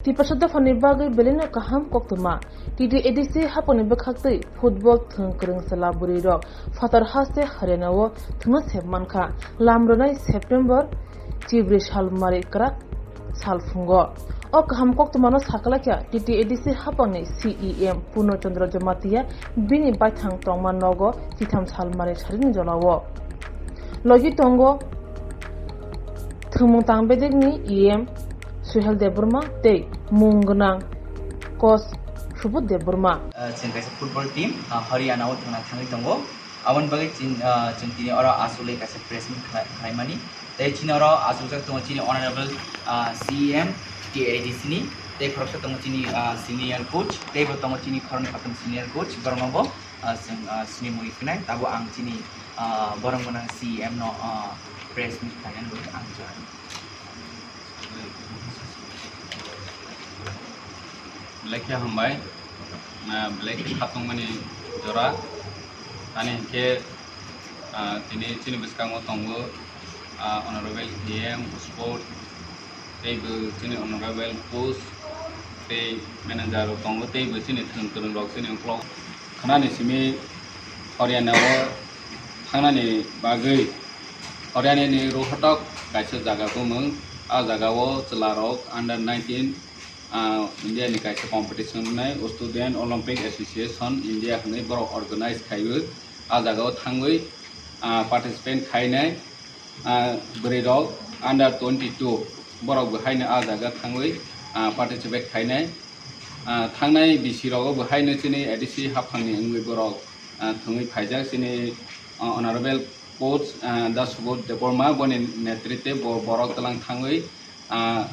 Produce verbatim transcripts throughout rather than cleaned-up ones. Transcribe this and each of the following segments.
Tiprasa dophani bagwi belai no kaham koktwma. T T A D C hapangni bwkhaktwi football thwng kwrwng chwla bwrwi rok phatar haste Haryana o thwngna sep mankha. Lam rwnai September chibri sal mari kwrak sal phungo. O kaham koktwmano sakalaikha T T A D C hapangni C E M Purno Chandra Jamatia bini baithang tongma nogo chitham sal mari sarini jolao. Logi tongo thwngmung tangbedekni E M Suhel Debbarma tei mung gwnang coach Subodh Debbarma. Ah, chwng kaisa football team, ah, Haryana o thwngna thangwi tongo. Aboni bagwi chwng, ah, chwng tini oro aswk le kaisa press meet khlai-, khlaimani. Tei chini oro achukjak tongo chini honorable, ah, C E M T A D C ni, tei khoroksa tongo chini, ah, senior coach, tei bo tongo chini khoroknwi kothom senior coach, borokno bo, ah, chwng, ah, sini mui phinai, tabuk ang chini, ah, borok gwnang C E M no, ah, press meet khlainani bagwi ang jora. Belai khe hambai, ah, belai khe khatungmani jora. Ani hinkhe, ah, tini chini bwskango tongo, ah, honorable E M sport, tei bo chini honorable coach, tei manager rok tongo, tei bo chini thwng kwrwng rok chini ukulok khnani simi Haryana o thangnani bagwi. Haryana ni Rohtak kaisa jaga bumung, a jaga o chwla rok under nineteen, ah, India ni kaisa competition wngnai, Student Olympic Association India hwnwi borok organize khaiwi a jaga o thangwi, ah, participate khainai, ah, bwrwi rok under twenty two borok bo haino a jaga thangwi, ah, participate khainai. Ah, thangnai bisi rogo bo haino chini A D C haphangni wngwi borok, ah, thwngwi phaijak chini, ah, honorable coach, ah, Da Subodh Debbarma boni netritwe bo borok tlang thangwi, ah,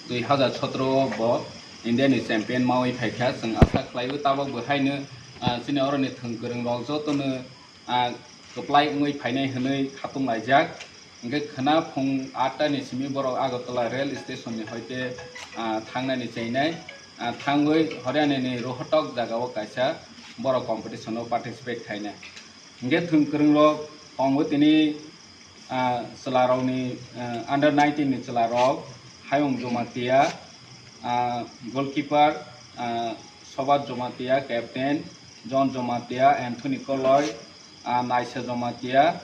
dui hazar sotro o bo India ni champion mawi phaikha. Chwng asa khlaio tabok bo haino, ah, chini oroni thwng kwrwng rok jotono, ah, kwplai wngwi phainai hwnwi khatung laijak. Hwnkhe khwna phung atta ni simi borok Agartala rail station ni hoite, ah, thangnani chainai, ah, thangwi Haryana ni Rohtak jaga o kaisa borok competition o participate khainai. Hwnkhe thwng kwrwng rok tongo tini, ah, chwla rok ni, ah, under nineteen ni chwla rok Hayung Jomatia, ah, goalkeeper, ah, Sobat Jomatia, captain John Jomatia, Anthony Koloi, ah, Naisa Jomatia,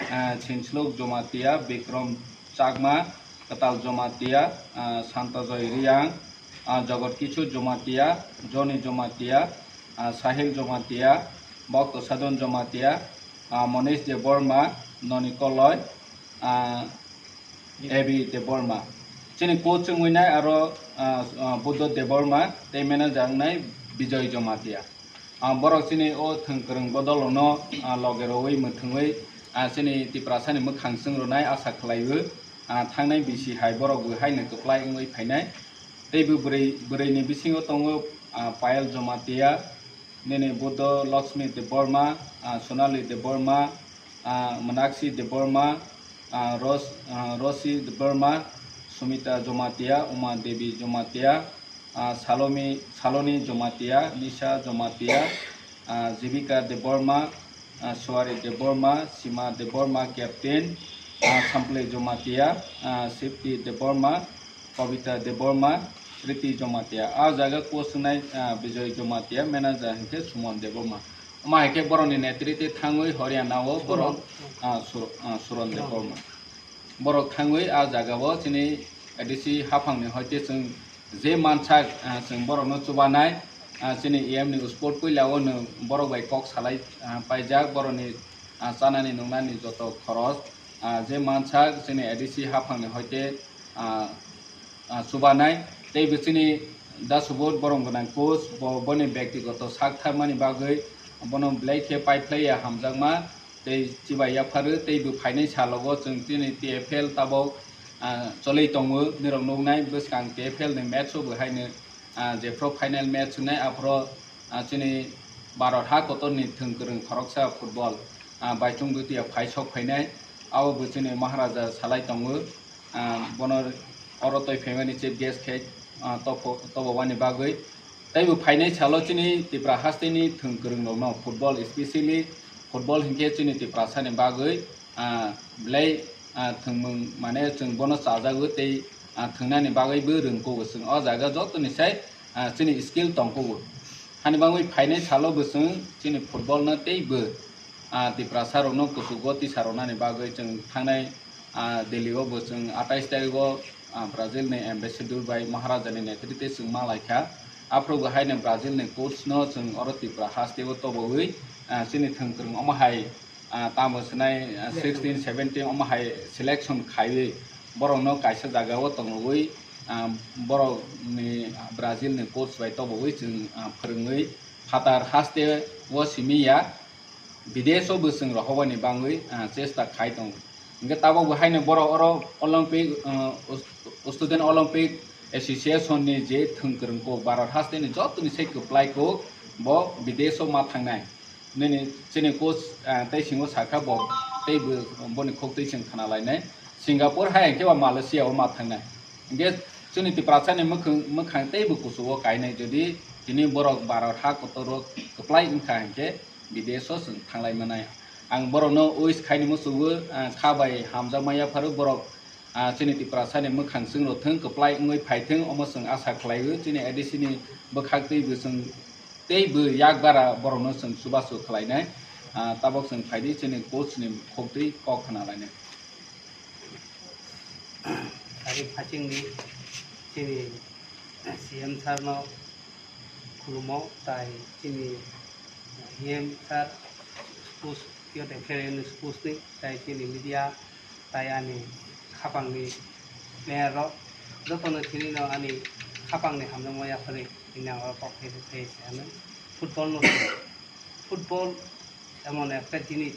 ah, Chinsluk Jomatia, Bikram Chakma, Kwtal Jomatia, ah, Santajoy Riang, ah, Jogot Kichu Jomatia, Johnny Jomatia, ah, Sahil Jomatia, Bhakta Sadhan Jomatia, ah, Monish Debbarma, Noni Koloi, ah, A B Debbarma. Chini coach wngwi nai aro, ah, ah, Buddha Debbarma tei manager wngnai Bijoy Jomatia. Ah, borok chini o thwng kwrwng bodol no, ah, loge rwui mwthwngwi, ah, chini Tiprasa ni mwkhang chwng rwnai asa khlaiwi, ah, thangnai bisi hai borok bo haino kwplai wngwi phainai. Tei bo bwrwi, bwrwi ni bisingo tongo, ah, Payal Jomatia, nini Buddha Lakshmi Debbarma, ah, Sonali Debbarma, ah, Manakshi Debbarma, ah, Ros-, ah, Rosi Debbarma, Sumita Jomatia, Uma Devi Jomatia, ah, Salomi, Saloni Jomatia, Nisha Jomatia, ah, Jibika Debbarma, ah, Suari Debbarma, Sima Debbarma, captain, ah, Sample Jomatia, ah, Safety Debbarma, Kobita Debbarma, Priti Jomatia. Ah, jaga coach wngnai, ah, Bijoy Jomatia, manager hinkhe Suman Debbarma. Omo hai khe borokni netritwi thangwi Haryana o borok, Suron. Ah, Sur-, ah, Suron Debbarma. Borok thangwi ah jaga o chini A D C haphangni hoite chwng je mansak, ah, chwng borokno chubanai, ah, chini E M ni sport puila o nwng borok bai kok salai, ah, paijak, borokni, ah, chanani nungnani joto khoros, ah, je mansak chini A D C haphangni hoite, ah, ah, chubanai. Tei bo chini Da Subodh borom gwnang coach, bo, boni bektigoto sak tharmani bagwi bono belai khe paiphlaiya hamjakma. Tei chibai yapharwi tei bo phainai salogo chwng chini T F L tabok, ah, cholwi tongo, nirok nuknai bwskang T F L ni match o bo haino, ah, jephru final match wngnai aphuru, ah, chini Bharat ha kotorni thwng kwrwng khoroksa football, ah, Baichung Bhutia phai sok phainai, abo bo chini Maharaja salai tongo. Ah, bono oro twi phaimani chief guest khe, ah, tobo, tobobani bagwi. Tei bo phainai salo chini Tipra hasteni thwng kwrwng rokno football, specially football hinkhe chini Tiprasani bagwi, ah, belai, ah, thwngmung mane chwng bono chajago tei, ah, thwngnani bagwi bo rwngkugo chwng. O jaga jotoni sai, ah, chini skill tongkugo. Hani bagwi phainai salo bo chwng chini football no tei bo, ah, Tiprasa rokno kuchugo tisa rwnani bagwi chwng thangnai, ah, Delhi o bo chwng atais tarigo, ah, Brazil ni ambassador bai Maharaja ni netrite chwng ma lai kha. Aphuru bo haino Brazil ni coach no chwng oro Tripura haste o tobowi, ah, chini thwngkwrwng omo hai, ah, tamo swnai, ah, sixteen, seventeen omo hai selection khaiwi borokno kaisa jagao tongwi, ah, borokni Brazil ni coach bai tobowi chwng, ah, phwrwngwi phatar haste o simi ya, bidesh o bo chwng rohobani bangwi, ah, chesta khai tongo. Hwnkhe tabok bo haino borok oro Olympic, ah, Student Olympic Association ni je thwngkwrwng kok Bharat haste ni jotoni sai kwplai kok bo bidesh o ma thangnai. Nini chini coach, ah, tei singo sakha bo tei bo boni khok twi chwng khna lainai. Singapore hai hwnkhe ba Malaysia o ma thangnai. Hwnkhe chini Tiprasa ni mwkhang, mwkhang tei bo kuchugo kainai, jodi tini borok Bharat ha kotor o kwplai wngkha hwnkhe bidesh o chwng thanglai manai. Ang borokno wish khaini muchungo, ah, kha bai hamjakma yapharo borok, ah, chini Tiprasa ni mwkhang chwng rw thwng, kwplai wngwi phai thwng, omo chwng asa khlai o. Chini A D C ni bwkhak twi bo chwng tei bo yak bara borokno chwng chubachu khlainai, ah, tabok chwng phaidi chini coach ni khok twi kok khna lainai. Ari phachingni chini C M sir no khulumo, tai chini E M sir sports, youth affairs ni sports ni, tai chini media, tai ani khapangni player rok jotono tini no ani khapangni hamjakma yaphari tini ang oro kok khe khe se ano football no football emon ekta jinis,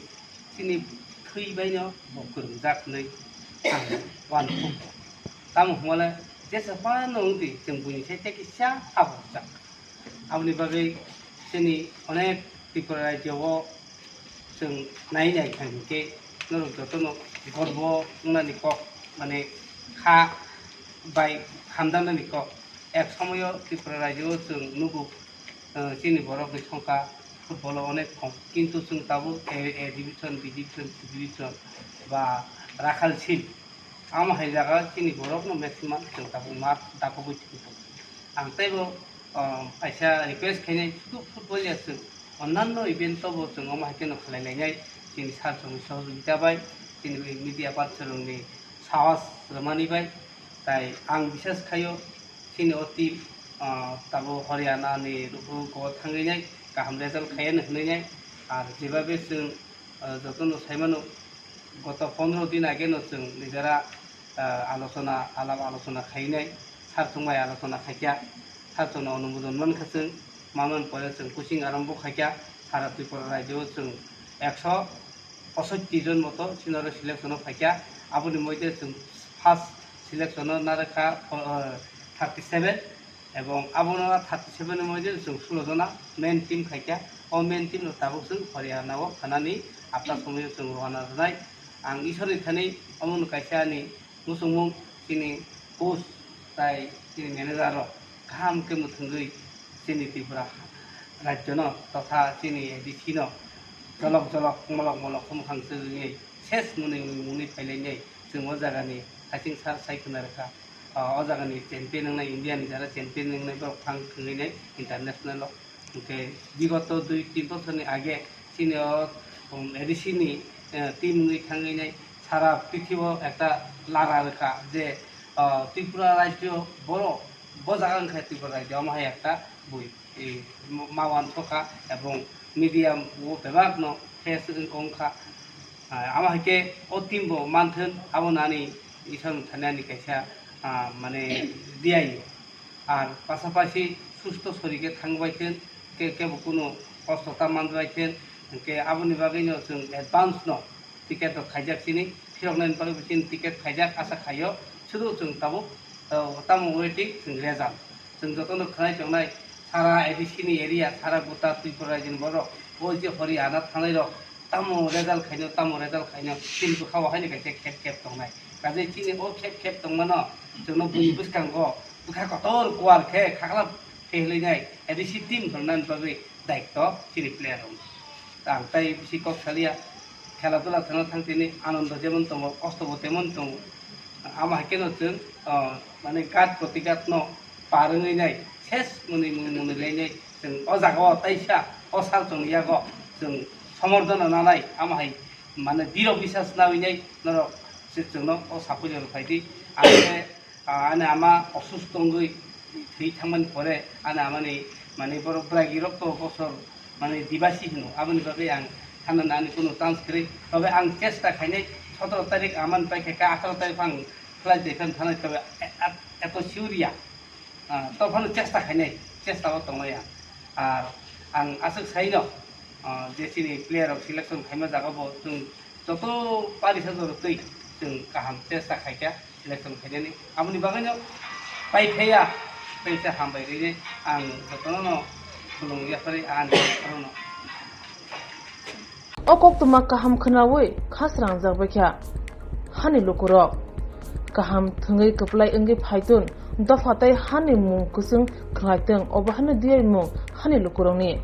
chini thwi baino bo kwrwngjak hinwi ang uansukgo. Tamo hwnmale jesa phano wngdi, chwng buini side kisa habokjak. Aboni bagwi chini onek Tripura rajyo o chwng nai nai kha hinkhe norok jotono gorbo wngnani kok, mane kha bai hamjaknani kok. Ek somoyo Tripura rajyo o chwng nugo, eh, chini borokni songkha football o onek kom, kintu chwng tabuk A, A division, B division, C division ba Rakhal Sil, amo hai jaga chini borokno maximum chwng tabuk ma dakogwi thwngwi tongo. Ang teibo, eh, kaisa request khainai, sudu football ya chwng, onnanno event o bo chwng omo hai kheno khlai lainai, chini sir chwngni sohojogita bai, chini media person rokni sahos rwmani bai, tai ang biswas khaio, chini o team, ah, tabuk Haryana ni rukhuk o thangwi nai kaham result khaiya hwnwi nai. Ar jebabe chwng, ah, jotono saimano, goto pondro din age no chwng nijera, ah, alochona, alap alochona khai nai, sir chwng bai alochona khaikha, sir chwng no onubodon mankha chwng, mamani pore chwng coaching arambo khaikha, sara Tripura rajyo o chwng ekso posotti jon moto chini oro selection o phaikha. Aboni moddhe chwng first selection o narwkha, o, thirty seven, ebong abono thirty seven ni moddhe chwng sulo jona main team khaikha. O main team no tabuk chwng Haryana o phanani apta somoyo chwng rohana rwnai. Ang Ishwar ni thani omono kaisa ani muchungmung chini coach tai chini manager rok kaham khe mwthangwi chini Tripura rajyo no totha chini A D C no jolok jolok molok molok khumkhang chwrwngwi ses mwnwi mwnwi phailainai chwng o jagani haching sar sai khwna rwkha. O jagani champion wngnai, India ni jara champion wngnai borok thang thwngwi nai international o. Hwnkhe bigoto dui tin bosorni age chini o, um, A D C ni, eh, team wngwi thangwi nai sara prithibo ekta lara rwkha je, ah, Tripura rajyo borok bo jaga wngkha Tripura rajyo omo hai ekta bui, eh, ma wansukha ebong media o bebak no face wngkha. Ah, amo hai khe o team bo manthun abo nani Isor thani ani kaisa, ah, mane diyaio. Ar pasapasi susto sori khe thang bai thun, ke, kebo kunu kosto ta man bai thun, hwnkhe aboni bagwi no chwng advance no ticket rok khaijak chini, phirok nani bagwi bo chini ticket khaijak, asa khaio, sudu chwng tabuk, uh, tamo waiting chwng result. Chwng jotono khwnai tongnai, sara A D C ni area, sara gota Tripura rajyoni borok, o je Haryana thangnai rok, tamo result khaino, tamo result khaino, chini bwkha o haino kaisa khep khep tongnai. Kaje chini o khep khep tongmano, chwngno buini bwskango bwkha kotor kuar khe khaklap khe hinwi nai, A D C team rwnani bagwi daitto chini player rok. Ang tai bisi kok salia, khela dula thangna thang tini, anondo jemon tongo, kosto bo temon tongo. Amo hai kheno chwng, ah, mane gat proti gat no par wngwi nai, ses mwnwi mwnwi mwnwi lainai chwng o jaga o taisa o sal chwng yago chwng somordona nanai, amo hai mane diro bisas nawi nai norok se chwngno o sapuja rw phai di. Ang khe, ah, ani ama osusto wngwi thwi thangmani pore ani amani mane borok bwragi rok to bosor mane dibasi hino, aboni bagwi ang thanani ani kunu chance kwrwi. Tobe ang chesta khainai, sotoro tarik amani paikha kha, atharo tarik phang flight dai phano thanai, tobe e-, at-, eto sure ya. Ah, to phano chesta khainai, chesta o tongnai ang. Ar ang aswk saino, ah, je chini player rok selection khaima jaga bo chwng joto parisa jorotwi chwng kaham chesta khaikha selection khainani. Aboni bagwino pai phaiya, tei se hambai rwini ang jotono no khulum yapharwi ani khorokno. O koktwma kaham khwnawi kha srangjak baikha hani lukurok. Kaham thwngwi kwplai wngwi phaitun dopha tei hani mung kwchwng khwlaitwng, obo haino diyaimung hani lukurokni.